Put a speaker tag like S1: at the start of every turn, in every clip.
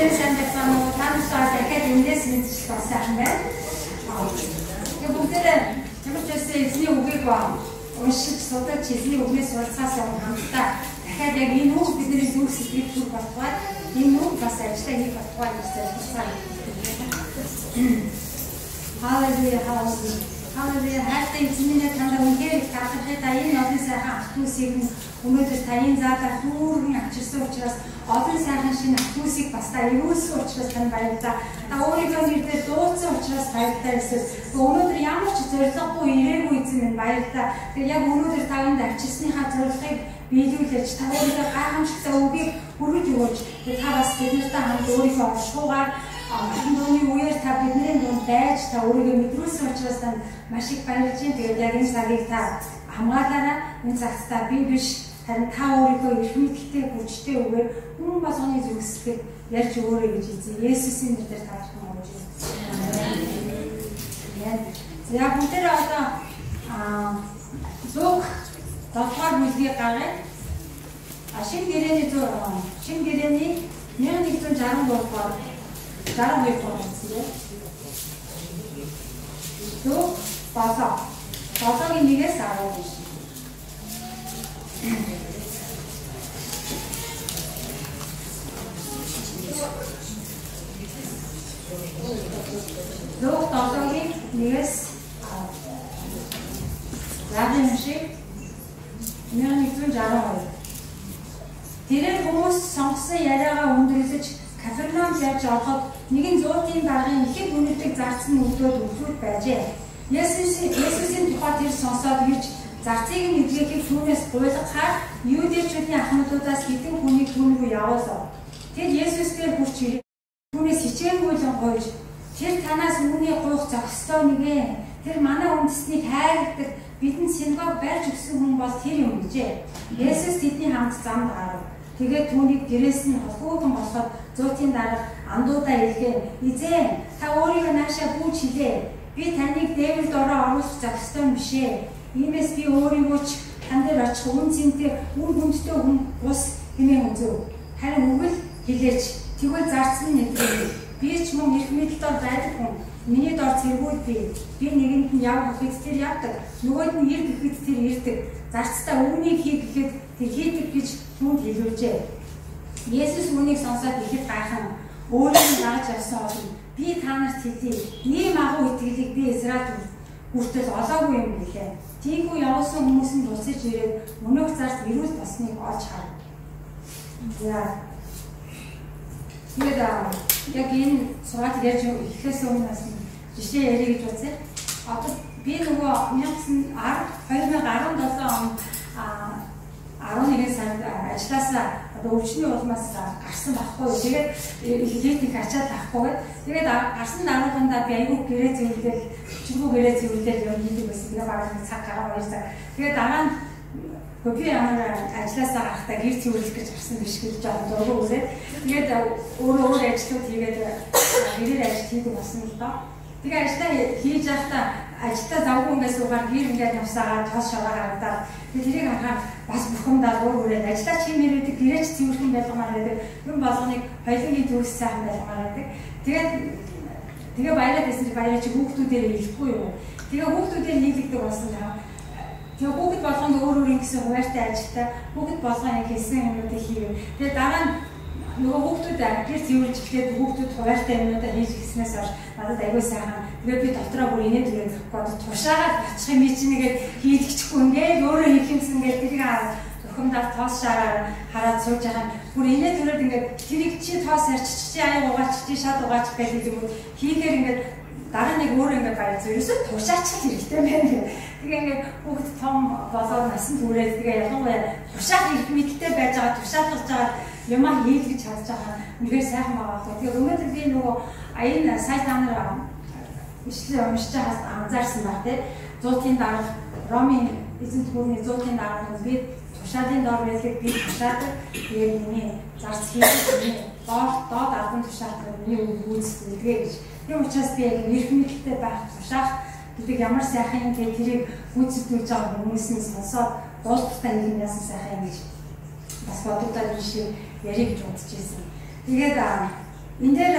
S1: Бүгдээрээ сайн байцгаана уу? Та нартай дахиад эндээс мэдчих бас сайхан байна. Тэгээ бүгдээрээ ямар ч байсан эзний үгийг уншиж судалж эзний үгнээс суралцаас өмнө хамтдаа дахиад яг энэ үг бидний зүрх сэтгэл зүрх болтугай энэ үг бас ажиллаа хийх болтугай гэж зориулсан. Халелуя, халелуя. Халелуя. Хайртай эзэн минь танд үнэхээр их талархъя. Та энэ олон сайхан ах дүүсийг өнөөдөр таны заалаар дүүргэн авчирсан учраас олон сайхан шинэ ах дүүсийг бас та эрүүлсэн учраас танд баярлалаа. Та өөрийнхөө нэрээр дуудсан учраас баярлалаа Иесус. Өнөөдөр ямар ч зорилгогүй ирээгүй эзэн минь баярлалаа. Тэгээ яг өнөөдөр та энд авчирсныхаа зорилгыг биелүүлээч. Та өөрийнхөө гайхамшигтай үгийг хүргэж өгөөч. Тэгээ та бас бид нартай хамт өөрийнхөө оршихугаар Алтан үеэр та бидний дунд байж та өөрийгөө мэдрүүлсэн учраас танд маш их баярлж байна. Тэгээд яг энэ цагийг та хамгаалаарай. Энэ цагт та би биш харин та өөрийгөө эрх мэдэлтэй хүчтэй үгээр хүн болгоны зүрх сэтгэлд ярьж өгөөрэй гэж эзэн Есүсийн нэрээр талархан өгч байна. За бүгдээрээ одоо Лук 7 дугаар бүлгийг гаргая. Шинэ гэрээний шинэ гэрээний 1163 дугаар 62 дугаар хэлсэн дээ. Лук 7. 7-гийн 1-ээс 10 биш. Лук 7-гийн 1-ээс 10. Заавын шиг 1162. Тэрээр хүмүүс сонгосон яриагаа өндөрлөж Капернаумд явж ороход нэгэн зуутын даргын ихэд үнэлдэг зарцсан өвдөөд өвлүүд байжээ. Есүсийн тухай тэр сонсоод ирж зарцыг нь эдгэхийг түүнээс гуйлгахаар юудэчүүдийн ахмадуудаас хэдэн хүнийг түүн рүү явуулав. Тэд Есүс дээр хүрч ирээд түүнээс хичээнгүйлэн гуйж тэр танаас үүний гуйх зохистой нэгэн. Тэр манай үндэснийг хайрладаг бидэнд синагог барьж өгсөн хүн бол тэр юм гэжээ. Есүс тэдний хамт замд гарав. Тэгээд түүнийг гэрээс нь холхуухан болоход зуутын дарга андуудаа илгээн "Эзэн, та өөрийгөө наашаа бүүж хилээ. Би таныг дээвэр дороо оруулах зохистой юм биш ээ. Иймээс би өөрийгөө ч тан дээр очих үн цэнтэй үр хүндтэй хүн бус хэмээн үзэв. Харин үг л хэлээч. Тэгвэл зарцсан нэвтрээ. Би ч мөн эрх мэдэл дор байдаг хүн. Миний дор цэргүүд бий. Би нэгэнд нь яв гэхэд тэр явдаг. Нөгөөд нь ир гэхэд тэр ирдэг. Зарцтай үүнийг хий гэхэд тэр хийдэг гэж түүнд хэлүүлжээ. Есүс үүнийг сонсоод ихэд гайхан өөрийг нь дагаж явсан олон би та нарт хэлье. Ийм агуу итгэлийг би Израиль хүртэл олоогүй юм гэлээ. Тиймгүй явуулсан хүмүүс нь тусаж ирээд мөнөөх зарц эрүүл болсныг олж харав. За. Тэгээд яг энэ сургаалыг ярьж эхлэхээс өмнө бас жишээ ярих гэж бодсон. Одоо би нөгөө 2017 он 11 сард ажилласаа одоо өвчний улмаас гарсан байхгүй. Тэгээд хэлээд их ачаад авахгүй гээд. Тэгээд гарсан даруухандаа би айгүй гэрээ зэвэрлэл, өчиггүй гэрээ зэвэрлэл юм хийдэг байсан. Тэгээд бараг нэг цаг гараа 2 цаг. Тэгээд дараа нь би ямар ажилласаа гарахдаа гэр зэвэрлэх гэж гарсан биш гэж жоохон дургүй үзээд. Тэгээд өөрөө өөр ажлууд хийгээд гэрээр ажил хийдэг болсон л доо. Тэгээ ажлаа хийж байхдаа ажилдаа завгүй ингээд суугаар гэр ингээд явсагаа тоос шороо харагдаад тэгээ тэрийг харахаар бас бухимдаад өөр өөрөөр ажлаа чимээр байдаг, гэрээч цэвэрхэн байлгамаар байдаг, юм болгоныг хоёулангийн төгс сайхан байлгамаар байдаг. Тэгээд тэгээ баяраад байсан чи баяраа чи хүүхдүүдээр илэхгүй юу. Тэгээ хүүхдүүдээр нийлэгдэг болсон юм. Тэгээ хүүхэд болгонд өөр өөр ингэсэн хуваартай ажилтай, хүүхэд болгон яг хийсэн юмнуудыг хийв. Тэгээ дараа нь нөгөө хүүхдүүд гэр цэвэрлж эхлээд хүүхдүүд хуваартай юмнуудаа хийж гиснээс хойш надад аягүй сайхан. Тэгээд би дотроо бүр инээ түрээ захгүй тушаагаад очих юм чи нэгээд хийлгэчихгүй ингээд өөрөө хийх юмсан ингээд тэрийг бухимдаад тоос шаараар хараад сууж байгаа. Бүр инээ түрээд ингээд тэрийг чи тоос арчиж чи аяг угаач чи шат угаач гэх юм уу хийхээр ингээд дараа нэг өөрөө ингээд баяр ерөөсөө тушаачих хэрэгтэй байна гэх. Тэгээ ингээд хүүхд том болоод насан туршид тэгээ ялангуяа тушаах эрх мэдэлтэй байж байгаа тушаалгаж байгаа юмаа хийлгэж чадж байгаа үнэхээр сайхан байгаа байхгүй. Тэгээд өнөөдөр би нөгөө энэ сая та нар ишлэл уншиж байгаас анзаарсан баг тий. Зуутын дарга Ромын эзэн түүний зуутын дарга би тушаалын дор байдаг, би тушаадаг. Тэгээд миний зарц хийдэг, миний доод албан тушаалдаг, миний үг гүйцэтгэдэг гэж. Тийм учраас би яг эрх мэдэлтэй байх тушаах гэдэг ямар сайхан юм те тэрийг гүйцэтгүүлж байгаа хүмүүс нь сонсоод дуулалтаа хийх нь яасан сайхан юм гэж бас бодогдоод биш ярих гэж бодож ирсэн. Тэгээд Энэ дээр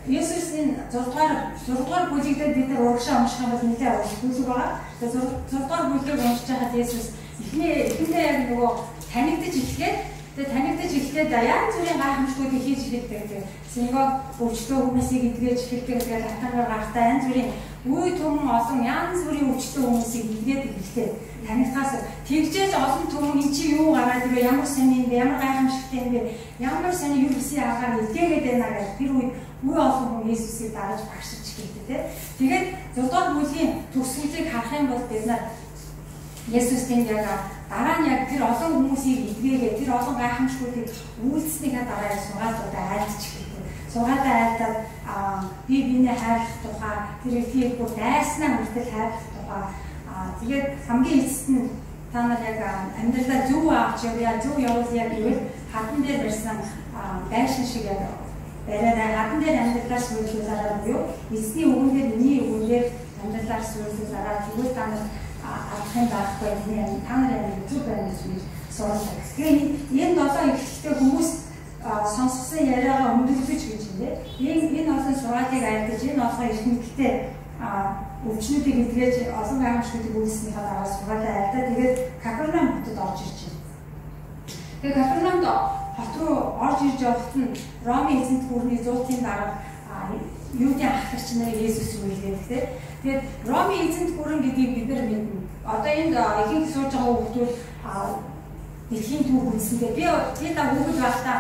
S1: Есүсийн 6 дугаар бүлэг дээр бид нар урагшаа унших юм бол нэлээд урт бүлэг байгаа. Тэгээ 6 дугаар бүлгийг уншиж байхад Есүс эхэндээ яг нөгөө танигдаж эхлээд тэгээ танигдаж эхлээд янз бүрийн гайхамшгуудыг хийж эхэлдэг. Синагог өвчтөө хүмүүсийг эдгэж эхэлдэг. Тэгээд латангаар гартаа янз бүрийн үе түмэн олон янз бүрийн өвчтөө хүмүүсийг эдгээд эхэлдэг. Танигдахаас тэгжээж олон түмэн эн чи юу гараад ирвэ, ямар сони юм бэ, ямар гайхамшигтай юм бэ, ямар сони юу хийсэн аргаар эдгээгээд байна гэж тэр үед үе олон хүн Есүсийг дагаж багшиж эхэлдэг, тий. Тэгээд 6 дугаар бүлгийн төгсгөлийг харах юм бол бид нар Есүс тэнд яг дараа нь яг тэр олон хүмүүсийг эдгээгээ тэр олон гайхамшгуудыг үйлдснийхаа дараа сургаалуудаа айлдаж эхэлдэг. Сургаалаа айлдаад би биенээ хайрлах тухай, тэр ихийг бүр дайснаа хүртэл хайрлах тухай. Тэгээд хамгийн эцэст нь та нар яг амьдралаа зөв авч явъя, зөв явуулъя гэвэл хадан дээр барьсан байшин шиг яг бариараа хадан дээр амьдралаа суурилуулаарай буюу эзний үгэн дээр, миний үгэн дээр амьдралаа суурилуулаарай. Тэгвэл та нар авах юм байхгүй, та нарын амьдрал зөв байна гэж сургалаа. Тэгэхээр энэ 7 эхлэлтэй хүмүүс сонсгосон яриагаа өндөрлөж гэж юм дээ. Энэ олон сургаалыг айлдаж, энэ олон эрх мэдэлтэй өвчнүүдийг эдгэж олон гайхамшгуудыг үйлснийхаа дараа сургаалаа айлдаа. Тэгээд Капернаум хотод орж ирж байна. Тэгээд Капернаумд хот руу орж ирж явахад нь Ромын эзэнт гүрний зуутын дарга Юудын ахлагч нарыг Есүс рүү илгээдэг, тийм. Тэгээд Ромын эзэнт гүрэн гэдгийг бид нар мэднэ. Одоо энд ихэнх сууж байгаа хүмүүс дэлхийн түүх үзсэн. Би та хүүхэд байхдаа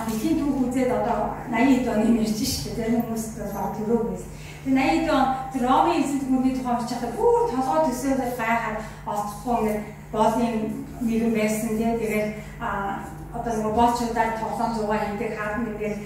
S1: дэлхийн түүх үзээд одоо 80 оны ярьж шүү дээ. Зарим хүмүүс баг төрөөг байсан. Тэгээ 80 он тэр Ромын эзэнт гүрний тухай уншиж байхдаа бүр толгой төсөөлөл гайхаад олдохгүй ингээд боолын нэгэн байсан, тийм. Тэгээд одоо нөгөө боолчуудаар тоглоом зугаа хийдэг хаад ингээд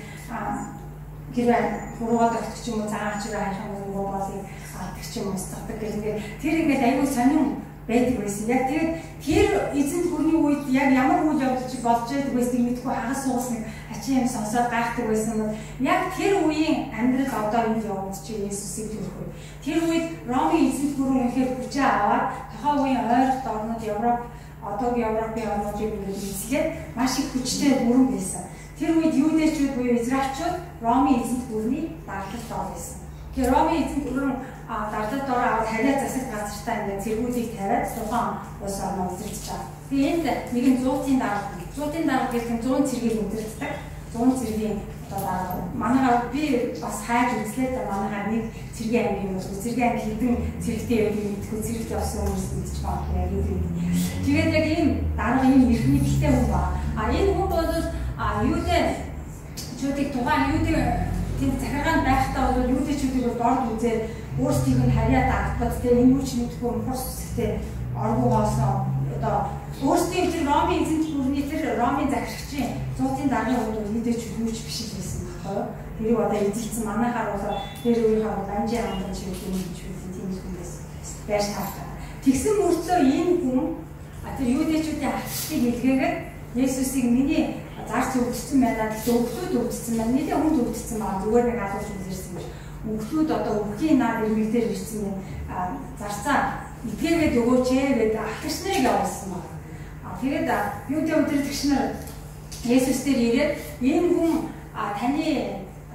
S1: хэрвээ хуруугаад огтх ч юм уу цагаан ачаар хайх юм нөгөө боолыг алдаг ч юм устгадаг гэх ингээд тэр ингээд аюул сонин байдаг байсан. Яг тэгээд тэр эзэнт гүрний үед яг ямар үйл явдал болж байдаг байсныг мэдэхгүй хагас суугас нэг ачин юм сонсоод гайхдаг байсан бол яг тэр үеийн амьдрал одоо энд явагдчих Есүсийг төрөх үе. Тэр үед Ромын эзэнт гүрэн үнэхээр хүчээ аваад тухайн үеийн ойролт орнууд Европ, одоогийн Европын орнуудыг ингээд эзлээд маш их хүчтэй бүрэн байсан. Тэр үед юудэчүүд буюу Израильчууд Ромын эзэнт гүрний дарлалд ор байсан. Тэгэхээр Ромын эзэнт гүрэн дарлалд ороо аваад хариа засаг газартаа ингээд цэргүүдийг тавиад тухайн улс орноо удирдах байгаа. Тэгээ энд нэгэн зуутын дарга, зуутын дарга гэх нь 100 цэргийг удирддаг. 100 цэргийн одоо дарга. Манайхаар би бас хайж үзлээ та манайхаар нэг цэргийн анги юм бол цэргийн анги хэдэн цэрэгтэй байдгийг мэдэхгүй, цэрэгт явсан хүмүүс мэдчих магадгүй яг юм. Тэгээд яг ийм дарга, ийм эрх мэдэлтэй хүн байна. А энэ хүн бол юудэчүүдийг тухайн юудэ тийм захиргаанд байхдаа бол юудэчүүдийг бол дорд үзээд өөрсдийг нь харьяа дагтбад тийм энэ юу ч мэдэхгүй хурц үсгтэй оргуугоосон одоо өөрсдийн тэр Ромын эзэнт гүрний тэр Ромын захирагчийн зуутын даргын хувьд бол юудэчүүд юу ч биш л байсан байхгүй юу? Тэрийг одоо эзэлсэн манайхаар бол тэр үеийнхаа бол анжи амдан ч гэдэг юм ч үгүй тийм хүн байсан байж таартай. Тэгсэн мөртлөө энэ хүн тэр юудэчүүдийн ахлагчдыг илгээгээд Есүсийг миний зарц өвдсөн байна. Гэхдээ өвгөлүүд өвдсөн байна. Нэлээ хүнд өвдсөн байгаа. Зүгээр нэг алууж үзэрсэн биш. Өвгөлүүд одоо өвгийн наад ирмэг дээр ирсэн юм. Зарцаа эдгээгээд өгөөч ээ гэдэг ахлагч нарыг явуулсан байна. Тэгээд юудын удирдагч нар Есүс дээр ирээд энэ хүн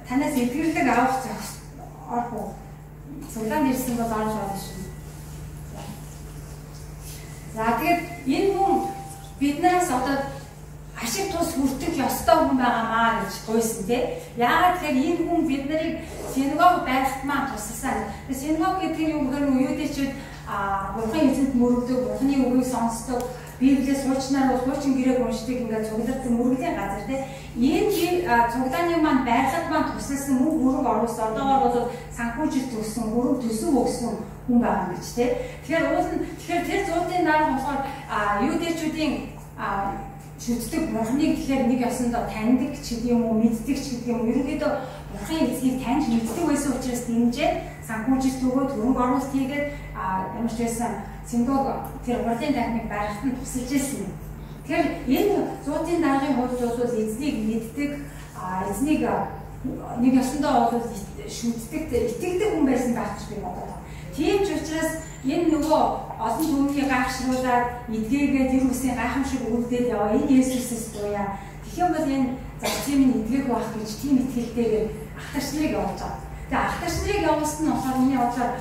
S1: танаас эдгэрлэг авах зохис орох уу? Цуглаанд ирсэн бол орж болно шүү. За тэгээд энэ хүн биднээс одоо ашиг тус хүртэх ёстой хүн байгаамаа гэж гуйсан тий. Яагаад тэгэхээр энэ хүн бид нарыг синагог байхад маань тусалсан. Синагог гэдэг нь юу гэхээр юудэчүүд Бурхны эзэнт мөрөгдөг, Бурхны үгийг сонсдог, Библиэс хуучнаар бол хуучин гэрээг уншдаг ингээд цуглардсан мөрөглийн газар тий. Энэ цуглааны маань байхад маань тусалсан мөн хөрөнгө оруулсан. Одоогоор бол санхүүжилт өгсөн, хөрөнгө төсөв өгсөн хүн байгаа юм гэж тий. Тэгэхээр уул нь тэгэхээр тэр зуутын дараа болохоор юудэчүүдийн шүтдэг Бурхныг тэгэхээр нэг ёсондоо таньдаг ч гэдэг юм уу, мэддэг ч гэдэг юм уу. Ерөнхийдөө Бурхны эзнийг таньж мэддэг байсан учраас дэмжээд санхүүжилт өгөөд хөрөнгө оруулалт хийгээд ямар ч байсан синагог тэр хурлын танхимыг барихад нь тусалж ирсэн юм. Тэгэхээр энэ зуутын даргын хувьд бол эзнийг мэддэг, эзнийг нэг ёсондоо бол шүтдэг, итгэдэг хүн байсан байх гэж би бодоод байна. Тийм ч учраас энэ нөгөө олон түмний гайхшруулаад эдгээгээд тэр үсийн гайхамшиг үлдээд яваа энэ Есүсээс буяа. Тэгэх юм бол энэ зарцыг минь эдгэх байх гэж тийм итгэлтэйгээр ахтагч нарыг явуулж байгаа. Тэгээ ахтагч нарыг явуулсан нь болохоор миний бодлоор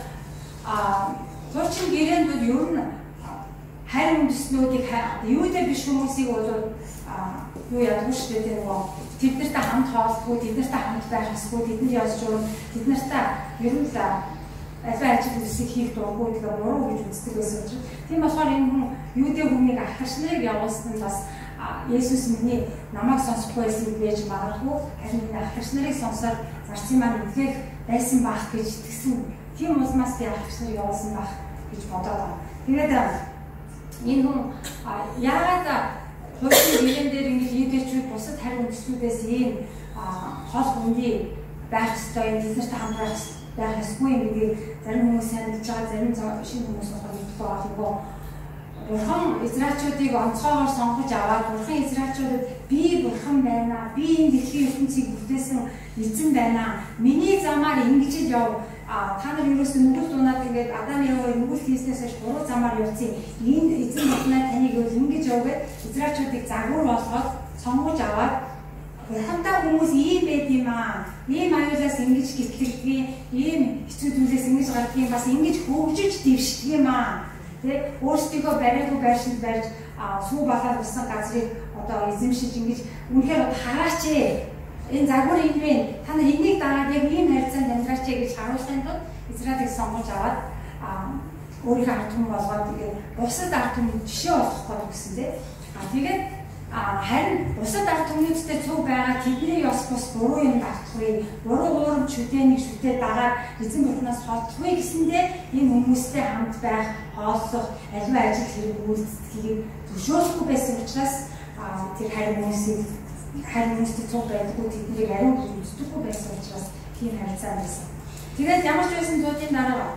S1: хуучин гэрээнд бол ер нь харь үндэснүүдийг юудэ биш хүмүүсийг бол юу ядгүй шүү дээ, нөгөө тэд нартай хамт хоолдгүй, тэд нартай хамт байх ёсгүй, тэдний ёс журам, тэд нартай ер нь л аливаа ажил үйлсийг хийх дургүй, тэгээ буруу гэж үздэг байсан учраас. Тийм болохоор энэ хүн юудэ хүмүүнийг ахтагч нарыг явуулсан нь бас Есүс миний намайг сонсохгүй байсан гэж магадгүй, харин энэ ахтагч нарыг сонсоод зарцын маань эдгэх байсан байх гэж итгэсэн. Тийм улмаас би ахтагч нарыг явуулсан байх гэж бодоод байна. Тэгээд энэ хүн яагаад хуучин гэрэн дээр ингэж юудэчүүд бусад харь үндэстнүүдээс ийм хол хүндий байх ёстой, тэд нартай хамт байх ёсгүй юм гэдгийг зарим хүмүүс сайн мэдж байгаа, зарим шинэ хүмүүс болохоор мэдэхгүй байгаа. Нөгөө Бурхан Израильчуудыг онцгойгоор сонгож аваад Бурхан Израильчуудад би Бурхан байна, би энэ дэлхийн ертөнцийг бүтээсэн эзэн байна, миний замаар ингэж л яв. Та нар ерөөсөө нүгэл дунаад ингээд Адам Ева нүгэл хийснээс хойш буруу замаар явцсан. Энэ эзэн Бурханаа таныг бол ингэж яв гэд Израильчуудыг загвар болгоод сонгож аваад Бурхантай хүмүүс ийм байд юм аа. Ийм аюулаас ингэж гитлэгдгийг, ийм хэцүү зүйлээс ингэж гардгийг, бас ингэж хөгжиж дэвшдэг юм аа. Тэ өөрсдийгөө бариагүй байршинд барьж сүү балаад усан газрыг одоо эзэмшиж ингэж үнэхээр одоо хараач ээ. Энэ загвар энэ вэ? Та нар энийг дагаад яг ийм харилцаанд амьдраач ээ гэж харуулахын тулд Израилийг сонгож аваад өөрийнхөө ард түмэн болгоод тэгээд бусад ард түмэнд жишээ болгох гээд гэсэн тийм. Тэгээд харин бусад ард түмнүүдтэй цуг байгаа тэдний ёс бус буруу юм давтахгүй, буруу гуурам шүтээнийг шүтээ дагаад эзэн бурхнаас холдохгүй гэсэндээ энэ хүмүүстэй хамт байх, хооллох, аливаа ажил хэрэг үйлдэлийг зөвшөөрөхгүй байсан учраас тэр харин хүмүүсийг харин хүмүүстэй цуг байдаггүй, тэднийг ариун гэж үздэггүй байсан учраас тийм харилцаа байсан. Тэгээд ямар ч байсан зуудын дараа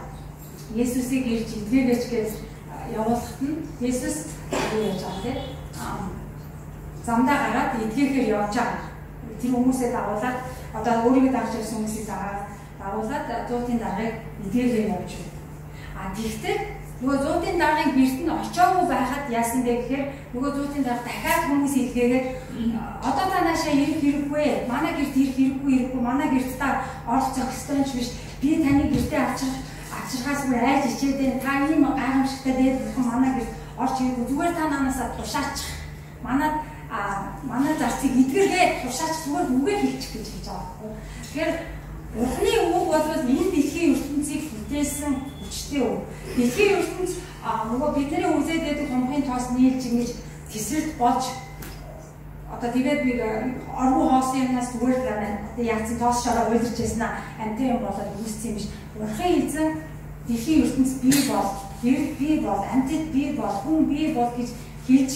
S1: Есүсийг ирж эдгээгээч гэж явуулахад нь Есүс юу яаж байгаа те? Замдаа гараад эдгээхээр явж байгаа. Тэр хүмүүсээ дагуулад одоо өөрийгөө дагаж явсан хүмүүсийг дагуулад зуутын даргаыг эдгээхээр явж байна. Тэгэхдээ нөгөө зуутын даргын гэрт нь очиагүй байхад яасан бэ гэхээр нөгөө зуутын дарга дахиад хүмүүс эдгээгээд одоо та наашаа ирэх хэрэггүй, манай гэрт ирэх хэрэггүй, манай гэрт та орох зохистой ч биш, би таны гэртээ авчирхаас бүр айж ичээд байна. Та ийм гайхамшигтай дээд бурхан манай гэрт орч ирээгүй, зүгээр та нанаасаа тушаачих. Манай зарцыг эдгэргээ тушаач, зүгээр үгээ хэлчих гэж хэлж байгаа байхгүй. Тэгэхээр Бурхны үг бол энэ дэлхийн ертөнцийг бүтээсэн хүчтэй үг. Дэлхийн ертөнц нөгөө бидний үзээд байдаг хумхын тоос нийлж ингэж тэсрэлт болж одоо тэгээд би оргуу хоосон юмнаас зүгээр л одоо яатсан тоос шороо уйларч яснаа амтан юм болоод үүссэн юм биш. Бурхны эзэн дэлхийн ертөнц бий бол, гэрэл бий бол, амьтад бий бол, хүн бий бол гэж хэлж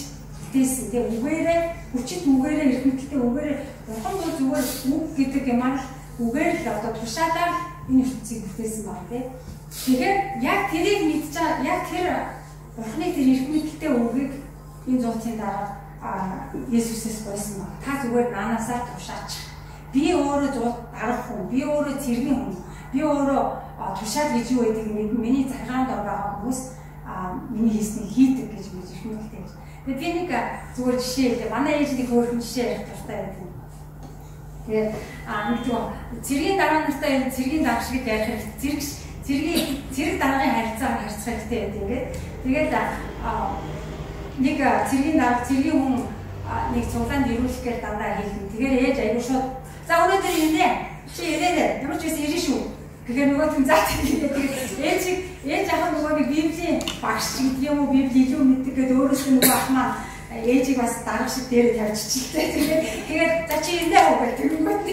S1: бүтээсэн. Тэгээ үгээрээ хүчит үгээрээ эрх мэдэлтэй үгээрээ Бурхан бол зүгээр үг гэдэг юмар үгээр л одоо тушаалаар энэ ертөнцийг бүтээсэн байна тий. Тэгэхээр яг тэрийг мэдж байгаа, яг тэр Бурханы тэр эрх мэдэлтэй үгийг энэ зуутын дараа Есүсээс гуйсан байна. Та зүгээр наанасаа тушаач. Би өөрөө зуут дарах хүн, би өөрөө цэргийн хүн, би өөрөө тушаал гэж юу байдгийг мэднэ. Миний захиргаанд ор байгаа хүмүүс миний хийснийг хийдэг гэж эрх мэдэлтэй гэж. Тэгээд би нэг зүгээр жишээ хэлье. Манай ээж нэг хөөрхөн жишээ ярих дуртай байдаг. Тэгээд нэг тийм цэргийн дараа нартай юм цэргийн дарга шиг ярих хэрэг цэрэг даргын харилцаагаар харьцах хэрэгтэй байдаг ингээд. Тэгээд нэг цэргийн дарга цэргийн хүн нэг цуглаанд ирүүлэх гээд дандаа хэлнэ. Тэгэхээр ээж аягүй шууд за өнөөдөр ирнэ. Чи ирээрэй. Ямар ч байсан ирнэ шүү. Тэгэхээр нөгөө түн за тэгээд ээж ах нөгөө нэг библийн багш ч гэдэг юм уу, библи илүү мэддэг гэдэг өөрөөс нь нөгөө ах маань ээжийг бас дарга шиг дээрээ тавьчихлээ. Тэгээд за чи ирнэ үү гэх тэгэнгүүт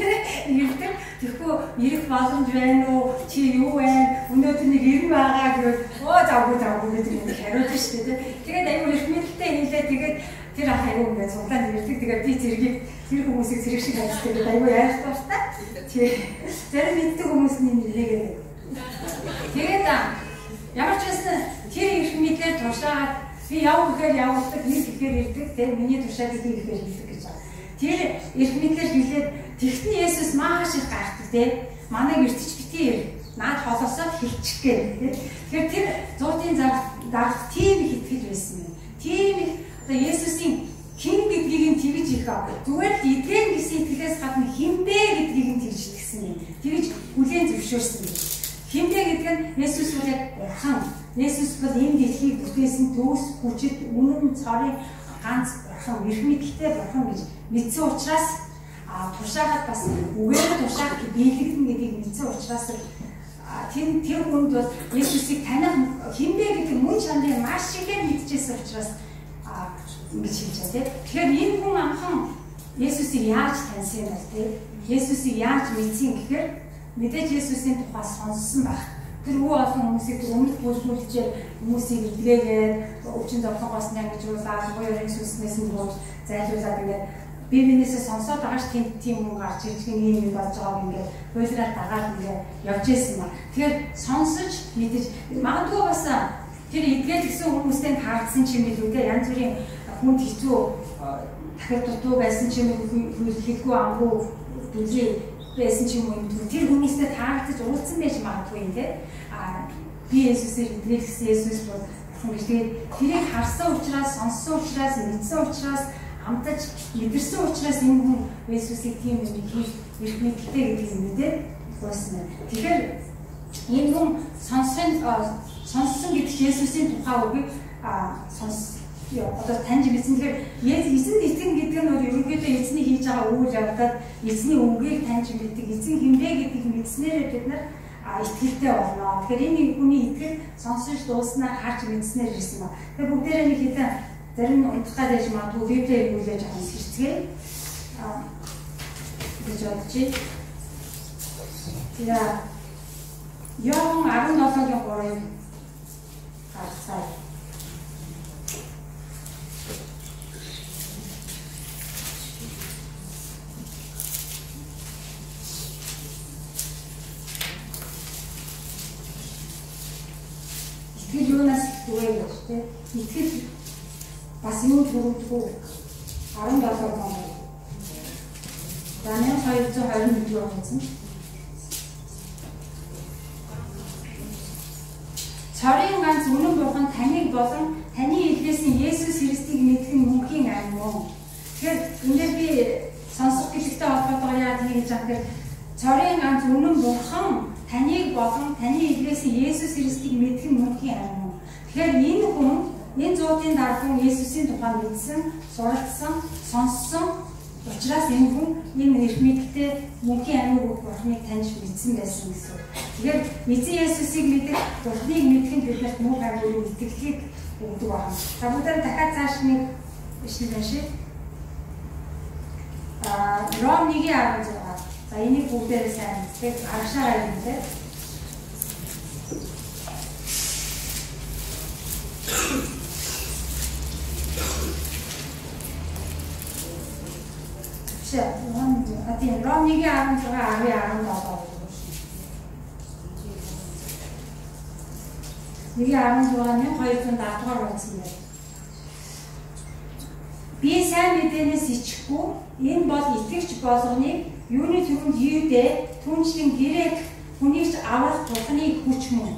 S1: ирдэг. Тэгэхгүй ирэх боломж байна уу? Чи юу вэ? Өнөөдөр нэг ирнэ байгаа гэвэл оо завгүй гэдэг юм хариулж шүү дээ. Тэгээд аюу эрх мэдэлтэй хэлээ. Тэгээд тэр ах аюу ингээд цуглаанд ирдэг. Тэгээд би зэргийг тэр хүмүүсийг зэрэг шиг ажилладаг гэдэг аюу ярих дуртай. Зарим мэддэг хүмүүс нь нэлээгээд. Тэгээд ямар ч байсан тэр эрх мэдлээр тушаагаад би яв гэхээр явуулдаг, ир гэхээр ирдэг, тэг миний тушаалыг би гэхээр хийдэг гэж байгаа. Тэр эрх мэдлээр хэлээд тэгтэн Есүс маш их гайхдаг те. Манай гэртч битгий ир наад холоосоо хэлчих гээ те. Тэгэхээр тэр зуутын дарга тийм их итгэл байсан юм. Тийм их одоо Есүсийн хэн гэдгийг нь тэгж их Зүгээр л эдгэн гэсэн итгэлээс гадна хинбэ гэдгийг нь тэгж итгэсэн юм. Тэгж хүлээн зөвшөөрсөн юм. Хинбэ гэдэг нь Есүс бол яг Бурхан. Есүс бол энэ дэлхийг бүтээсэн төгс хүчит үнэн цорын ганц Бурхан, эрх мэдэлтэй Бурхан гэж мэдсэн учраас тушаахад бас үгээр тушаах биелэгдэн гэдгийг мэдсэн учраас тэр хүнд бол Есүсийг таних хинбэ гэдэг мөн чанарыг маш ихээр мэдчихсэн учраас ингэж хэлж байгаа тийм. Тэгэхээр энэ хүн анхан Есүсийг яаж таньсан юм бол тийм. Есүсийг яаж мэдсэн гэхээр мэдээж Есүсийн тухай сонссон байх. Тэр үе олон хүмүүсийг өмнөх бүлгүүлжээр хүмүүсийг эдгээгээд өвчин зовлонгоос нь ангижуулаад, буяарын сүнснээс нь бууж зайлуулад ингээд бие биенээсээ сонсоод байгаа ш тийм хүн гарч ирж гин ийм юм болж байгааг ингээд хуулиар дагаад ингээд явж исэн ба. Тэгэхээр сонсож мэдэж магадгүй бас тэр эдгээл гэсэн хүмүүстэй таардсан ч юм билүү те, янз бүрийн хүнд хэцүү дахир дутуу байсан ч юм уу, хэлгүй амгүй дүлий байсан ч юм уу, тэр хүмүүстэй таардаж уулзсан байж магадгүй юм те. Би Есүсээр эдгээл гэсэн Есүс бол бурхан гэж. Тэгээд тэрийг харсан учраас, сонссон учраас, мэдсэн учраас, амтаж мэдэрсэн учраас энэ хүн Есүсийг тийм юм хийх эрх мэдэлтэй гэдгийг мэдээд гуйсан байна. Тэгэхээр энэ хүн сонссон гэдэг Есүсийн тухай үгийг одоо таньж мэдсэн. Тэгэхээр эзэнд итгэн гэдэг нь бол ерөнхийдөө эзний хийж байгаа үйл явдал, эзний үгийг таньж мэддэг, эзэн хинбэ гэдгийг мэдснээрээ бид нар итгэлтэй болно. Тэгэхээр энэ хүний итгэл сонсож дууснаар харж мэдснээр ирсэн ба. Тэгэхээр бүгдээрээ нэг хэдэн зарим нь унтах гэж магадгүй Библиэр хүлээж авах хэрэгцээ гэж бодож байна. Тэгээ Иохан 17-гийн 3-ыг гаргацгаая. Итгэл юунаас эхэлдэг вэ гэж тийм. Итгэл бас юу төрөвдөх үү? 17 гоо. За 1221 дугаар хуудас. Цорын ганц үнэн бурхан таныг болон таны илгээсэн Есүс Христийг мэдэх нь мөнхийн ам мөн. Тэгэхээр энэ дээр би сонсох гэлэгтэй холбоотойгоор яа тийм гэж байгаа гэхээр цорын ганц үнэн бурхан таныг болон таны илгээсэн Есүс Христийг мэдэх нь мөнхийн ам мөн. Тэгэхээр энэ хүн энэ зуудын дараа хүн Есүсийн тухай мэдсэн, суралцсан, сонссон учраас энэ хүн энэ эрх мэдэлтэй мөнхийн амийг өгөх Бурхныг таньж мэдсэн байсан гэсэн. Тэгэхээр эзэн Есүсийг мэдэх, Бурхныг мэдэх нь биднэрт мөнх амийг итгэлийг өгдөг байна. За бүгдээ дахиад цааш нэг ишлэл уншъя. Ром 1:16. За энийг бүгдээрээ сайн мэддэг. Аргашаараа юм те. Ром 1:16 10:17. 1:16 1270 дугаар хуудас юм байна. Би сайн мэдээнээс ичихгүй, энэ бол итгэгч болгоныг юуны түрүүнд Юудэ түүнчлэн грек хүнийг ч аврах Бурхны хүч мөн.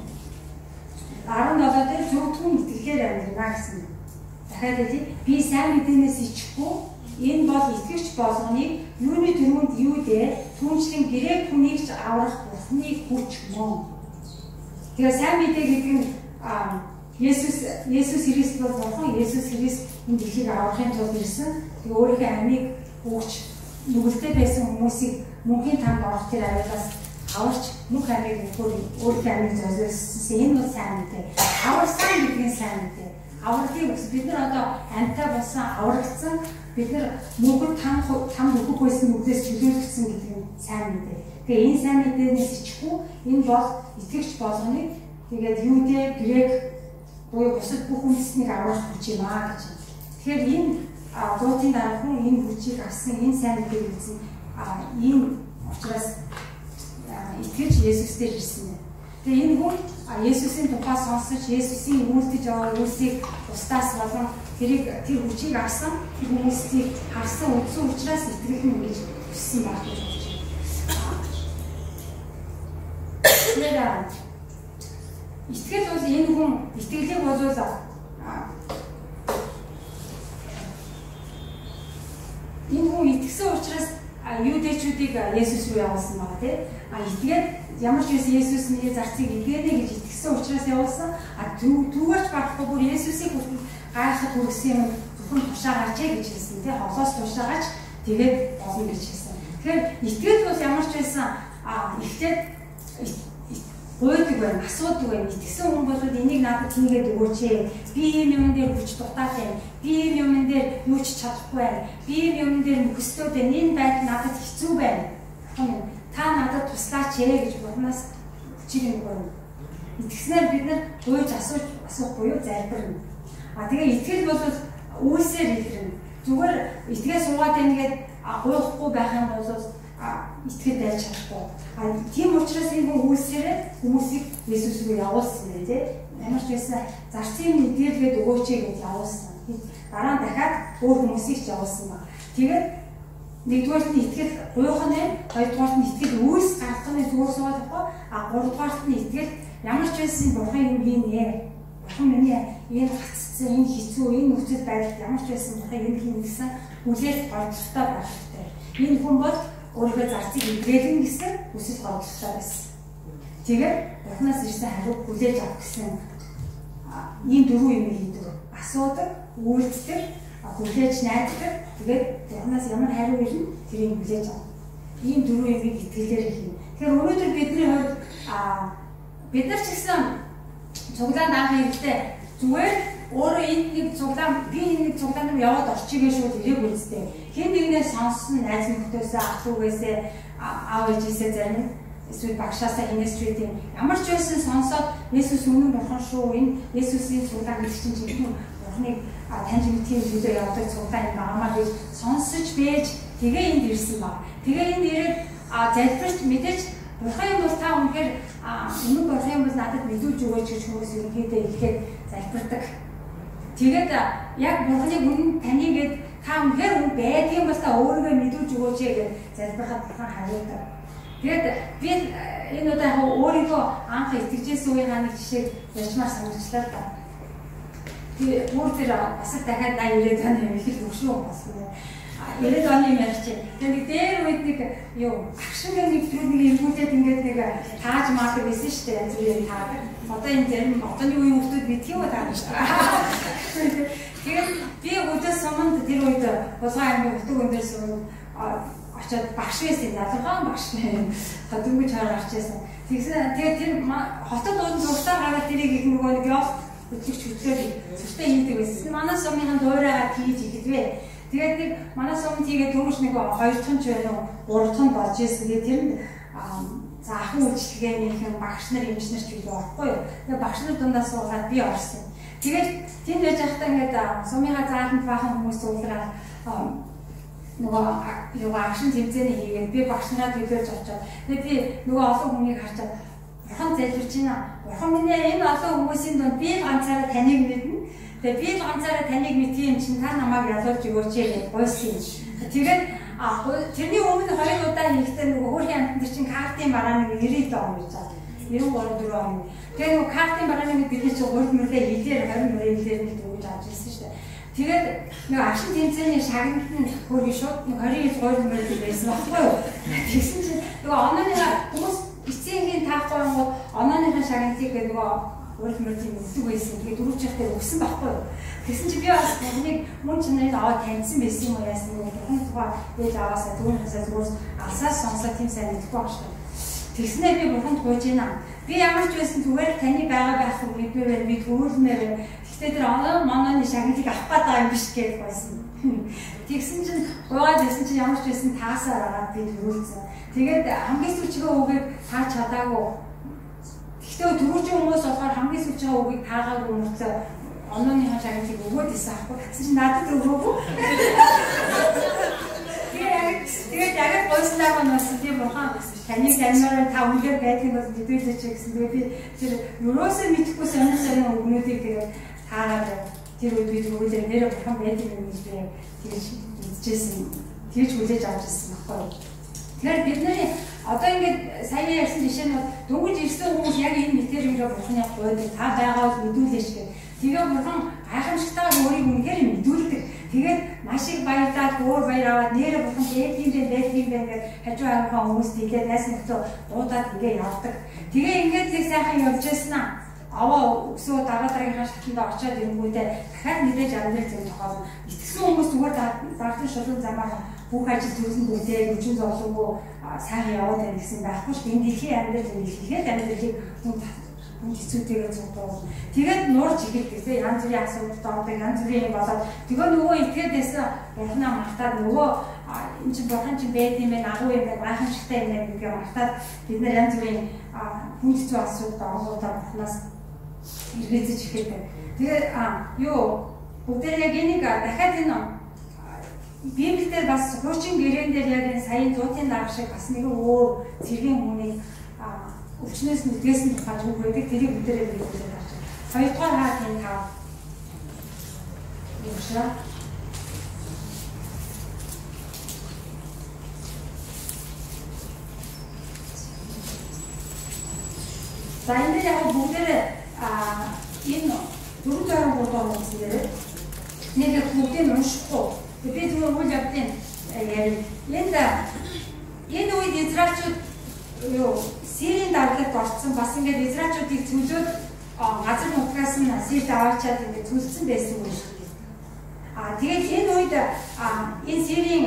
S1: 17 дээр зөвхөн итгэлээр амьдрна гэсэн. Дахиад хэлье. Би сайн мэдээнээс ичихгүй, энэ бол итгэгч болгоныг юуны түрүүнд Юудэ түүнчлэн грек хүнийг ч аврах Бурхны хүч мөн. Тэгэхээр сайн мэдээ гэдэг нь Есүс Христ бол Бурхан, Есүс Христ энэ дэлхийг аврахын тулд ирсэн. Тэгээ өөрийнхөө амийг өгч нүгэлтэй байсан хүмүүсийг мөнхийн тамд орох тэр аюулаас аварч мөнх амийг өгөхөөр өөрийнхөө амийг золиослсон. Энэ бол сайн мэдээ. Аварсан гэдэг нь сайн мэдээ. Авралыг өгсөн. Бид нар одоо амьтаа болсон, аврагдсан. Бид нар мөнхөд там өгөх байсан нүглээс чөлөөлөгдсөн гэдэг нь сайн мэдээ. Тэгээ энэ сайн мэдээнээс ичихгүй, энэ бол итгэгч болгоныг тэгээд Юудэ, Грек буюу бусад бүх үндэснийг аврах хүч юм аа гэж. Тэгэхээр энэ зуудын дараа хүн энэ хүчийг авсан, энэ сайн мэдээг үзсэн, энэ учраас итгэж Есүс дээр ирсэн юм. Тэгээ энэ хүн Есүсийн тухай сонсож, Есүсийн үйлдэж байгаа үйлсийг бусдаас болон тэрийг тэр хүчийг авсан, тэр хүмүүсийг харсан, үзсэн учраас итгэх нь гэж хүссэн байх гэж бодож байна. Тэгэхээр итгэл бол энэ хүн итгэлийг бол Энэ хүн итгэсэн учраас юудэчүүдийг Есүс рүү явуулсан байгаа тий. Итгээд ямар ч байсан Есүс миний зарцыг эдгэнэ гэж итгэсэн учраас явуулсан. Түүгээрч барахгүй бүр Есүсийг хүртэл гайхах хүргэсэн юм зөвхөн тушаагач гэж хэлсэн тий. Холоос тушаагач тэгээд болно гэж хэлсэн. Тэгэхээр итгэл бол ямар ч байсан эхлээд гуйдаг байна, асуудаг байна. Итгэсэн хүн бол энийг надад хийгээд өгөөч ээ. Би ийм юмн дээр хүч дутаад байна. Би ийм юмн дээр юу ч чадахгүй байна. Би ийм юмн дээр нөхөстөөд байна. Энэ байдал надад хэцүү байна. Та надад туслаач ээ гэж Бурханаас хүчийг нь гуйна. Итгэснээр бид нар гуйж асуух буюу залбирна. Тэгээ итгэл бол үйлсээр илэрнэ. Зүгээр итгээ суугаад байна гээд гуйхгүй байх юм бол итгэл дайж чадахгүй. Тийм учраас энэ хүн үйлсээрээ хүмүүсийг Есүс рүү явуулсан байх тий. Ямар ч байсан зарцын мэдээлгээд өгөөч гэж явуулсан. Дараа нь дахиад өөр хүмүүсийг ч явуулсан баг. Тэгээд нэгдүгээрт нь итгэл гуйх нь, хоёрдугаарт нь итгэл үйлс гаргах нь зүгээр суугаад байхгүй. Гуравдугаарт нь итгэл ямар ч байсан Бурхан юм хийнэ. Бурхан миний энэ гаццсан, энэ хэцүү, энэ нөхцөл байдалд ямар ч байсан Бурхан юм хийнэ гэсэн хүлээлт бодлоготой байх хэрэгтэй. Энэ хүн бол өөрийнхөө зарцыг эдгэлэн гэсэн хүсэл бодлоготой байсан. Тэгээд Бурханаас ирсэн хариуг хүлээж авах гэсэн ийм дөрвөн юм хийдэг. Асуудаг, үйлддэг, хүлээж найддаг. Тэгээд Бурханаас ямар хариу ирнэ тэрийг хүлээж авах. Ийм дөрвөн юмыг итгэлээр хийнэ. Тэгэхээр өнөөдөр бидний хувьд бид нар ч гэсэн цуглаанд анх ирэхдээ зүгээр өөрөө энэ нэг цуглаан би энэ нэг цуглаан руу яваад орчихъя шууд ирээг үзтээ. Хэн нэгнээс сонссон найз нөхдөсөө ах дүүгээсээ аав ээжээсээ зарим эсвэл багшаасаа хинээс ч үгүй ямар ч байсан сонсоод Есүс үнэн бурхан шүү. Энэ Есүсийн цуглаан гэдэг чинь жинхэнэ бурханыг таньж мэдхийн төлөө явдаг цуглаан юм байгаамаа гэж сонсож байж тэгээ энд ирсэн баг. Тэгээ энд ирээд залбирч мэдээж бурхан юм бол та үнэхээр үнэн бурхан юм бол надад мэдүүлж өгөөч гэж хүмүүс ерөнхийдөө ихэд залбирдаг. Тэгээд яг бурханыг үнэн танигээд та үнэхээр үнэн байдгийн бол та өөрийгөө мэдүүлж өгөөч гэж залбирахад бурхан хариудаг. Тэгээд би энэ удаа яг өөрийгөө анх итгэжсэн үеийнхаа нэг жишээг ярьчмаар санагчлаа л да. Тэгээ бүр тэр бас дахиад 80 90 оны юм их л өшөө болсон. 90 оны юм ярьж байна. Тэгээ нэг дээр үед нэг юу агшин гэх нэг төрөл нэг эргүүлээд ингээд нэг тааж маадаг байсан шүү дээ. Янз бүрийн таадаг. Одоо энэ зарим одооны үеийн хүмүүс мэдх юм уу таа гэж. Тэгээд би өдөө суманд тэр үед Булган аймгийн Утаг өндөр суманд очоод багш байсан. Залган багш. Дөнгөж хойр гарч байсан. Тэгсэн тэгээд тэр хотод уулын зургатаа гараад тэрийг их нөгөө нэг ёс хөтлөгч хөтлөөд зургатаа хийдэг байсан. Манай сумынхан дуурайгаа хийж ихэдвэ. Тэгээд нэг манай сумд хийгээд дөнгөж нэг 2 дахь нь ч байна уу 3 дахь нь болж исэн. Тэгээд тэр нь за ахын үйлчлэгээнийхэн багш нар эмч нар ч билүү орохгүй юу. Тэгээд багш нар дундаас суугаад би орсон. Тэгээд тэнд байж байхдаа ингээд сумынхаа зааланд баахан хүмүүс суулгаад нөгөө юу агшин тэмцээний хийгээд би багш нараа төлөөлж очоод тэгээд би нөгөө олон хүнийг харчаад бурхан залбирч байна. Бурхан минь ээ энэ олон хүмүүсийн дунд би л ганцаараа таныг мэднэ. Тэгээд би л ганцаараа таныг мэдсэн юм чинь та намайг ялуулж өгөөч гэж гуйсан юм. Тэгээд тэрний өмнө хоёр удаа хийхдээ нөгөө хөөрхийн амтан дээр чинь картын бараа нэг 90 он гэж байгаа. 93 4 он. Тэгээд нөгөө картын барааны нэг бидний чинь гурил мөрлөө хилээр 20 мөрөө хилээр нэг дөрвөж авч ирсэн шүү дээ. Тэгээд нөгөө агшин тэмцээний шагналт нь хөөрхий шууд нэг 20 жил гурил мөрлөө байсан байхгүй юу? Тэгсэн чинь нөгөө онооныхаа хүмүүс эцсийн таахгүй ангууд онооныхаа шагналыг нөгөө гурил мөрлийн өгдөг байсан. Тэгээд дөрөв чихтэй өгсөн байхгүй юу? Тэгсэн чинь би бас бурхныг мөн чанарыг аваад таньсан байсан юм уу яасан нөгөө бурхан тухай ээж аваасаа түүнээсээ зүгээр алсаас сонсоод тийм сайн мэдэхгүй байх шүү. Тэгснээр би бурханд гуйж байна. Би ямар ч байсан зүгээр л таны байгаа байх мэдмээр байна. Би төрүүлмээр байна. Гэхдээ тэр оноо монооны шагналыг авах гээд байгаа юм биш гэж гуйсан. Тэгсэн чинь гуйгаад байсан чинь ямар ч байсан таасаар агаад би төрүүлсэн. Тэгээд хамгийн сүүлчийн үгийг тааж чадаагүй. Гэхдээ төрүүлж хүмүүс болохоор хамгийн сүүлчийн үгийг таагаагүй мөртлөө онооныхаа шагналыг өгөөд исэн аахгүй. Тэгсэн чинь надад өгөөгүй. Тэгээд яг гуйснаа нь бас тийм бурхан таныг таньмаар та үнээр байдгийг бол мэдүүлээч гэсэн. Тэгээд би тэр юусоо мэдэхгүй сонир сонир үгнүүдийг тэгээд таагаад тэр үед би төрүүлээ нэр бурхан байдаг юм гэж би яг тэгж мэдчихсэн. Тэгж хүлээж авч ирсэн байхгүй юу. Тэгэхээр бид нарын одоо ингээд сая ярьсан жишээ нь дөнгөж ирсэн хүмүүс яг энэ материалыг бурханы гуйдаг та байгаа бол мэдүүлээч гэх. Тэгээ бурхан гайхамшигтайгаар өөрийг үнэхээр мэдүүлдэг. Тэгээд маш их баярлаад өөр баяр аваад нэрэ бурхан дээд юм бэ, дээд юм бэ гэж хажуу харийнхаа хүмүүст хэлээд найз нөхдөд дуудаад ингээ явдаг. Тэгээ ингээд нэг сайхан явж байсан аа. Аваа өсөө дараа дараагийнхаа шатанд очиод ирэнгүүтээ дахиад мэдээж амьдрал зэм тохиолно. Итгэсэн хүмүүс зүгээр дарсан шулуун замаар бүх ажил зүйлсэн бүлээ өвчин зовлонгүй сайхан яваад байна гэсэн байхгүй шүү. Энэ дэлхийн амьдрал энэ дэлхийн амьдралыг хүн хэцүүтэйгээ цугдаг. Тэгээд нуурч эхэлдэг тийм янз бүрийн асуудалд ордог, янз бүрийн юм болоод тэгээ нөгөө итгээд байсан бурхнаа мартаад нөгөө энэ чинь бурхан чинь байд юм байна, агуу юм байна, гайхамшигтай юм байна гэдгээ мартаад бид нар янз бүрийн хүн хэцүү асуудалд оронгуудаа бурхнаас эргэлзэж эхэлдэг. Тэгээд юу бүгдээр яг энийг дахиад энэ Библиэлд бас хуучин гэрээн дээр яг энэ саяын зуутын дарга шиг бас нэг өөр цэргийн хүнийг өвчнөөс нүдгээс нь тухайж үг байдаг. Тэрийг бүгдээрээ библиэлд харж байна. 2 дугаар хаатын 5. Юм шиг. За энэ дээр яг бүгдээрээ энэ 463 дугаар үгсэн дээр нэг бүгдийг уншихгүй. Би зүгээр үйл явдлын ярив. Энэ үед израилчууд юу Сирийн дарлалд орцсон бас ингээд израилчуудыг цөлөөд газар нутгаас нь Сирд аваачаад ингээд цөлцсөн байсан юм шиг. Тэгээд энэ үед энэ Сирийн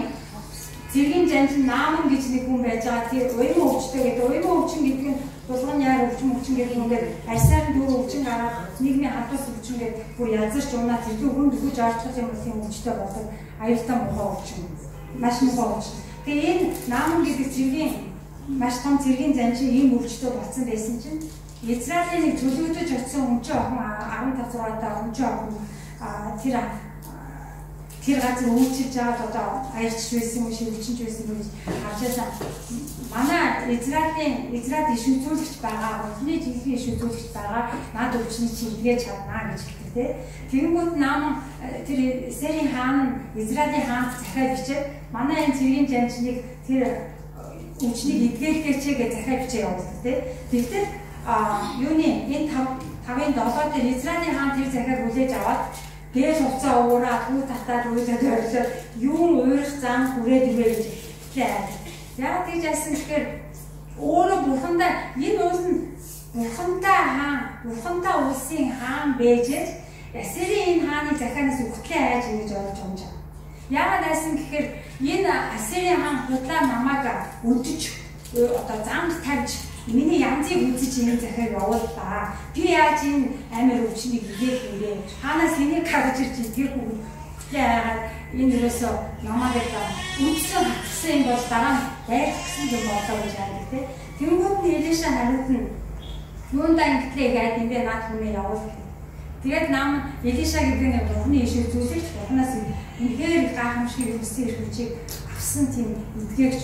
S1: цэргийн жанжин Нааман гэж нэг хүн байж байгаа. Тэр уйман өвчтэй гэдэг. Уйман өвчин гэдэг нь булган яар өвчин гэдэг ингээд арьсаар нь дөрөв өвчин гараад нийгмийн халдвар өвчин гэдэг бүр язарч унаа тэрдүү хүн дөхөж орчих юм бол тийм өвчтэй болдог. Аюултай муухай өвчин. Маш муухай өвчин. Тэгээ энэ Нааман гэдэг цэргийн маш том цэргийн жанжин ийм өвчтөй болсон байсан чинь Израилийн нэг төлөвлөж очисон өмчөө охин 15 6 та өмчөө охин тэр газар үйлчилж байгаад одоо аярч байсан юм шиг өвчнж байсан гэж харж байсан. Манай Израилийн Израиль иш үзүүлэгч байгаа, Бурхны жинхэнэ иш үзүүлэгч байгаа. Наад өвчнийг чи эдгэж чаднаа гэж хэлдэг те. Тэгэнгүүт Нааман тэр Сирийн хаан нь Израилийн хаанд захиа бичээд манай энэ цэргийн жанжныг тэр өвчнийг эдгэлгээч гэж захиа бичээ явуулдаг те. Тэгтэл юуны энэ 5-ын 7 дээр Израилийн хаан тэр захиаг хүлээж аваад гээл хуцаа уураад хүү татаад уйлаад ойрлоод юун уурах зам хүрээд ирвэ гэж хэлээ. Яг тэгж яасан гэхээр өөрөө бурхандаа энэ уул нь бурхантай хаан, бурхантай улсын хаан бэжэж Ассирийн энэ хааны захианаас үхтлээ айж ингэж ойлгож байгаа юм жаа. Яагаад айсан гэхээр энэ Ассирийн хаан худлаа намайг өдөж одоо замд тавьж миний янзыг үзэж энэ захиаг явууллаа. Би яаж энэ амар өвчнийг игээх юм бэ? Хаанаас энийг гаргаж ирж идээх үү? Хөтлөө айгаад энэ ерөөсөө намайг үдсэн хатгсан юм бол дараа нь дайрах гэсэн юм болоо гэж хайдаг тий. Тэнгүүд нь Элиша хариуд нь юундаа ингэтлээ гээд юм бэ? Наад хүнээ явуул гэх. Тэгээд нам Элиша гэдэг нь Бурхны иш үзүүлэгч Бурханаас үнэхээр гайхамшиг өгсөн эрх хүчийг авсан тийм эдгээгч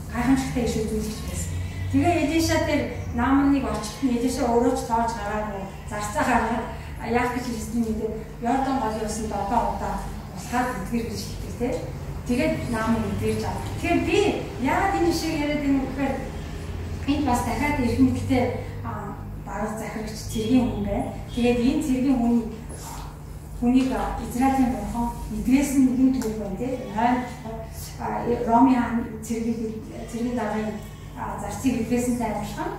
S1: гайхамшигтай иш үзүүлэгч байсан. Тэгээ Элиша дээр Нааманыг очиход нь Элиша өөрөө ч тоож гараагүй зарцаа гаргаад яах гэж ирснийг мэдээд Йордан голын усанд 7 удаа услаад эдгэр гэж хэлдэг тий. Тэгээд Нааман эдгэрж аваа. Тэгэхээр би яагаад энэ жишээг яриад байна вэ гэхээр энд бас дахиад эрх мэдэлтэй дарга захирагч цэргийн хүн байна. Тэгээд энэ цэргийн хүнийг Израилийн бурхан эдгээс нь нэгэн түүх байна тий. Хойно Ромын хаан цэргийн даргын зарцыг эдгээсэнтэй адилхан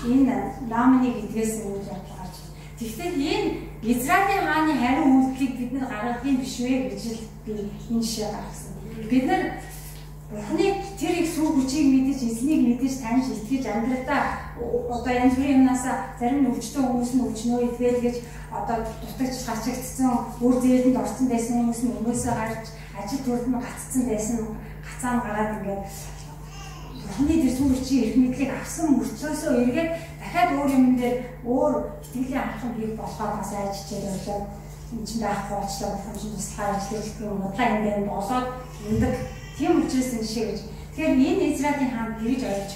S1: энэ Нааманыг эдгээсэн үйл явдал гарч байна. Тэгэхдээ энэ Израилийн хааны хариу үйлдэлийг бид нар гаргах юм биш вэ гэж л би энэ жишээ гаргасан. Бид нар Бурхны тэр их сүр хүчийг мэдэж, эзнийг мэдэж, таньж, итгэж амьдралдаа одоо янз бүрийн юмнасаа зарим өвчтөн хүмүүс нь өвчнөө эдгээл гэж одоо дутагч гачигдсан, үр зээлэнд орсон байсан хүмүүс нь өмнөөсөө гарч ажил төрд нь гаццсан байсан, гацаа нь гараад ингээд Бурхны тэр сүр хүчийн эрх мэдлийг авсан мөртлөөсөө эргээд дахиад өөр юм дээр өөр итгэлийн алхам хийх болохоор бас айж хичээл болоод энэ чинь байхгүй болчлоо бурхан чинь туслахаар ажиллаж гэх юм удлаа юм дээр болоод өндөг. Тийм учраас энэ жишээ гэж. Тэгэхээр энэ Израилийн хаан гэрэж ойлгож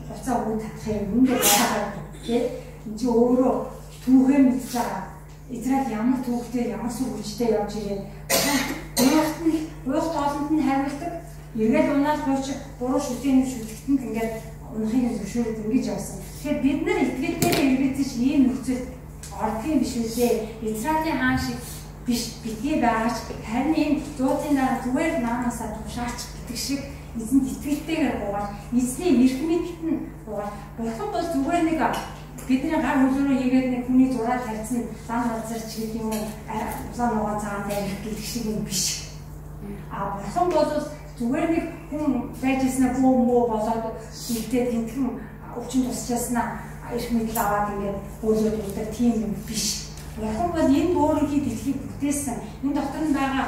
S1: хуцаа өгөө татах юм үүндээ байгаа тий. Энд чинь өөрөө түүхээ мэдж байгаа. Израиль ямар түүхтэй, ямар сүр хүчтэй явж ирээд уухт нь уухт олонд нь хариулдаг. Эргээд унаал хууч буруу шүтийн шүтгэтэнд ингээд унахыг зөвшөөрөд ингэж явсан. Тэгэхээр бид нар итгэл дээр эргэлзэж ийм нөхцөлд ордог юм биш үү? Израилийн хаан шиг биш битгий байгаач харин энэ зуудын дараа зүгээр наанасаа тушаач гэдэг шиг эзэнд итгэлтэйгээр гуйгаад эзний эрх мэдэлт нь гуйгаад бурхан бол зүгээр нэг бидний гар хөлөөрөө хийгээд нэг хүний зураа тавьсан зам газар ч гэдэг юм уу улаан нугаан цагаан дайрах гэдэг шиг юм биш. А бурхан бол зүгээр нэг хүн байж ирснээр бөө мөө болоод илдээ тэнтгэн өвчин тусчааснаа эрх мэдэл аваад ингээд бөөлөд өгдөг тийм юм биш. Бурхан бол энэ бөөрөнхий дэлхийг бүтээсэн. Энэ дотор нь байгаа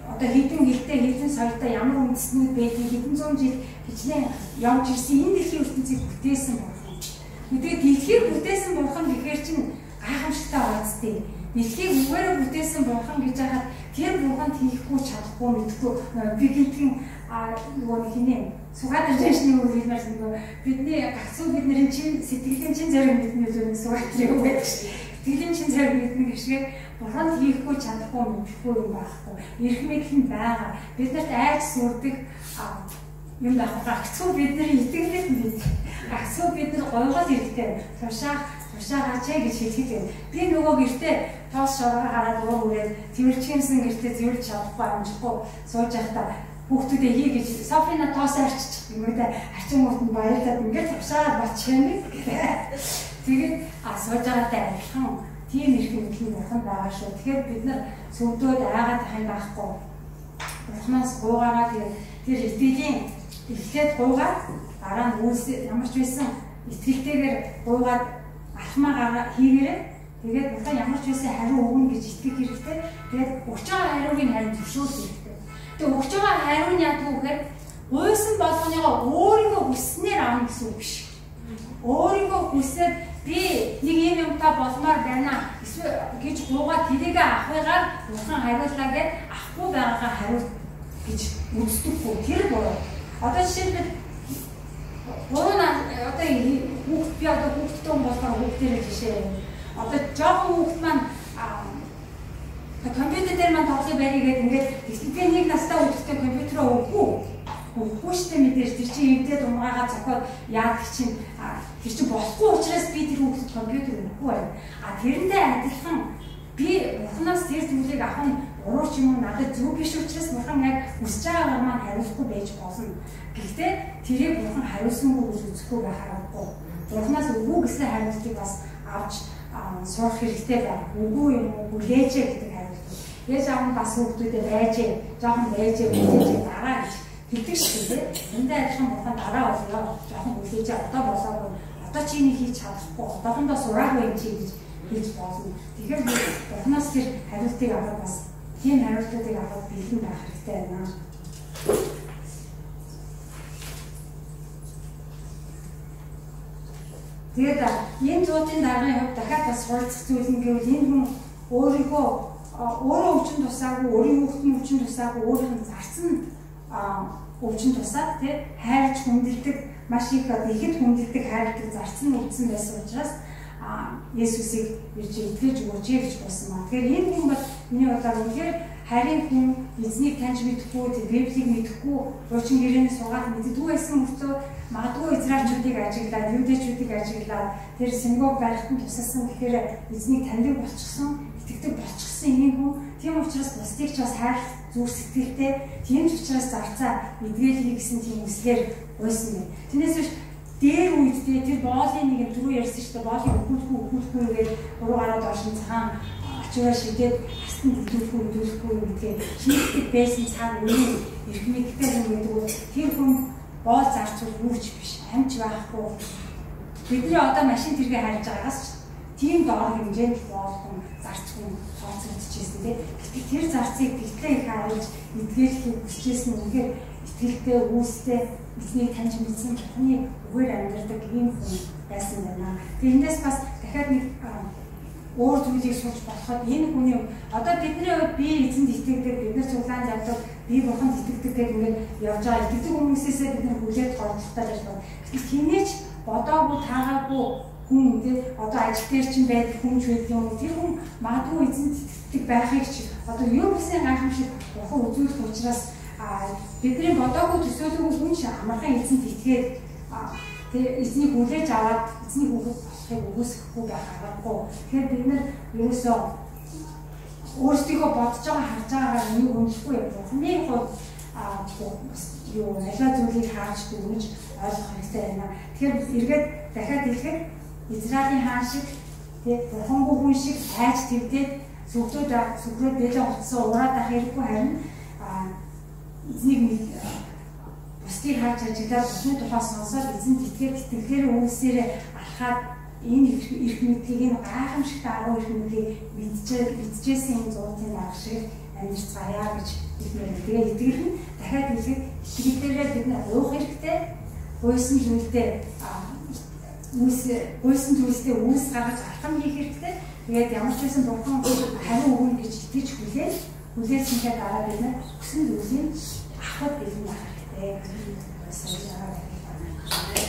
S1: одоо хэдэн хэлтэй, хэдэн соёлтой ямар үндэстнүүд байдгийг хэдэн зуун жил хичнээн явж ирсэн энэ дэлхийн ертөнцийг бүтээсэн бурхан. Тэгээд дэлхийг бүтээсэн бурхан гэхээр чинь гайхамшигтай байцтэй. Дэлхийг үгээрээ бүтээсэн бурхан гэж яхад тэр бурханд хийхгүй чадахгүй мэдхгүй би гинтхэн нөгөө нэг хинэ Сугаатар жишний үг хэлмээр нөгөө бидний гагцуу бидний чин сэтгэлийн чин зориг мэднэ үү нэг Сугаатрын үг байдаг ш. Сэтгэлийн чин зориг мэднэ гэшгээр бурханд хийхгүй чадахгүй мэдхгүй юм байхгүй. Эрх мэдэл нь байгаа. Бид нарт айж сүрдэг юм байхгүй. Гагцуу бидний итгэлд мэд. Гагцуу бид нар гуйгал хэрэгтэй. Тушаагаач гэж хэлдэг юм. Би нөгөө гэртээ тоос шоргоо гараад уур үрээд цэвэрлчихсэн гэртээ цэвэрлж чадахгүй амжихгүй сууж байхдаа хүүхдүүдээ хий гэж Софина тоос арччих юм уу те арчин мөрт нь баярлаад ингээд тушаагаад болчих юм гэх. Тэгээд сууж байгаатай адилхан тийм эрх мэдэл нь бурхан байгаа шүү. Тэгэхээр бид нар сүвдөөд айгаад байх юм байхгүй. Бурханаас гуйгаараа тэгээд тэр итгэлийн эхлээд гуйгаад дараа нь үйлс ямар ч байсан итгэлтэйгээр гуйгаад алхмаа гараа хийгээрэй. Тэгээд бурхан ямар ч байсан хариу өгнө гэж итгэх хэрэгтэй. Тэгээд өгч байгаа хариуг нь харин зөвшөөрөх хэрэгтэй. Тэгээд өгч байгаа хариу нь яадаг вэ гэхээр гуйсан болгоныгоо өөрийгөө хүсснээр авна гэсэн үг биш. Өөрийгөө хүсээд би нэг юм юмтай болмоор байна эсвэл гэж гуйгаад тэрийг авахыгаар бурхан хариуллаа гэд авахгүй байгаагаа хариу гэж үздэггүй. Тэр буруу. Одоо жишээлбэл буруу одоо хүүхд би одоо хүүхдтэй хүн болохоор хүүхдэрээ жишээ юм. Одоо жоохон хүүхд маань компьютер дээр маань тоглох байрыг гээд ингээд би нэг настай хүүхдтэй компьютероо өгөхгүй. Өгөхгүй штэ мэдээж тэр чинь эвдээд унгаагаа зохиод яадаг чинь тэр чинь болохгүй учраас би тэр хүүхдэд компьютер өгөхгүй байна. А тэрнтэй адилхан би бурханаас тэр зүйлийг авах нь буруу ч юм уу надад зөв биш учраас бурхан яг хүсэж байгаагаар маань хариулахгүй байж болно. Гэхдээ тэрийг бурхан хариулсангүй гэж үзэхгүй байх аргагүй. Бурханаас үгүй гэсэн хариултыг бас авч сурах хэрэгтэй байна. Үгүй юм уу хүлээжээ гэдэг хариулт. Ээж аав нь бас хүүхдүүдэд байжээ, жоохон байжээ, хүлээжээ дараа гэж хэлдэг шүү дээ. Эндээ адилхан бурхан дараа боллоо. Жоохон хүлээжээ одоо болоогүй. Одоо чи энийг хийж чадахгүй. Одоохондоо сураагүй юм чи гэж хэлж болно. Тэгэхээр бурханаас тэр хариултыг авах бас тийм хариултуудыг авах бэлэн байх хэрэгтэй байна. Тэгээд энэ зуудын даргын хувьд дахиад бас суралцах зүйл нь гэвэл энэ хүн өөрийнхөө өөрөө өвчин тусаагүй, өөрийн хүүхэд нь өвчин тусаагүй, өөрийнх нь зарцсан өвчин тусаад тий хайрлж хүндэлдэг, маш их одоо ихэд хүндэлдэг, хайрладаг зарцсан өвдсөн байсан учраас Есүсийг ирж итгэж өгөөч гэж гуйсан ба. Тэгэхээр энэ хүн бол миний бодлоор үнэхээр харин хүн эзнийг таньж мэдэхгүй, Библийг мэдэхгүй, хуучин гэрээний сургаал мэддэггүй байсан мөртлөө магадгүй израильчүүдийг ажиглаад, юудэчүүдийг ажиглаад тэр синагог барихт нь тусалсан гэхээр эзнийг таньдаг болчихсон, итгэдэг болчихсон ийм хүн. Тийм учраас бусдыг ч бас хайрлах зүрх сэтгэлтэй, тийм ч учраас зарцаа эдгээлхий гэсэн тийм үслээр гуйсан байна. Тэрнээс биш дээр үед тэр боолын нэг юм түрүү ярьсан шүү дээ. Боолыг өгүүлэхгүй гээд буруугаараа доош нь цагаан ачуугаар шидээд хастан хөдөлгөхгүй гэдгээ шийддэг байсан цаг үеийн эрх мэдэлтэй хүн гэдэг бол тэр хүн боол зарцуул юу ч биш, амж байхгүй. Бидний одоо машин тэргээ харж байгаагаас ч тийм доор хэмжээнд боол хүн зарц хүн тооцогдчихсэн тийм. Гэтэл тэр зарцыг тэгтлээ их харж эдгээлхийг хүсэжсэн үнэхээр итгэлтэй, үүстэй эзнийг таньж мэдсэн бурхны үгээр амьдардаг ийм хүн байсан байна. Тэрнээс бас дахиад нэг өөр зүйлийг сурч болоход энэ хүний одоо бидний хувьд би эзэнд итгэдэг, бид нар цуглаанд явдаг, би бурханд итгэдэг гэх ингээд явж байгаа итгэдэг хүмүүсээсээ бид нар хүлээж гордлохтой гэж байна. Гэтэл хинээч бодоогүй таагаагүй хүн тий одоо ажил дээр чинь байдаг хүн ч байдаг юм. Тэр хүн магадгүй эзэнд итгэдэг байхыг чи одоо юу гэсэн гайхамшиг бурхан үзүүлэх учраас бидний бодоогүй төсөөлөөгүй хүн ч амархан эзэнд итгээд тэг эзнийг хүлээж аваад эзний хүүхэд болохыг үгүйсгэхгүй байх аргагүй. Тэгэхээр бид нар ерөөсөө Өөрсдийгөө бодож байгаа харж байгаагаар энийг үнэлэхгүй юм. Бурхны хувьд юу аливаа зүйлийг харж дүгнэж ойлгох хэрэгтэй байна. Тэгэхээр эргээд дахиад хэлэхэд Израилийн хаан шиг тий бурхангүй хүн шиг айж твдээд сүгдүүд сүгрээ дээлээ утсан ураад ах хэрэггүй, харин эзнийг бусдыг харж ажиглаад Бурхны тухай сонсоод эзэнд итгээд итгэлээр үйлсээрээ алхаад энэ эрх мэдлийг, энэ гайхамшигт аргу эрх мэдлийг мэдчихсэн энэ зуутын дарга шиг амьдарцгаая гэж хэлмээр. Тэгээ итгэл нь дахиад хэлэхэд итгэлээрээ бид нар уух хэрэгтэй. Гуйсан зүйлдээ үүс гуйсан зүйлсдээ үүс гаргаж алхам хийх хэрэгтэй. Тэгээд ямар ч байсан Бурхан хариу өгнө гэж итгэж хүлээлсэнээ дараа бид нар хүсэн зүйлийг авахд бэлэн байх хэрэгтэй. Баярлалаа.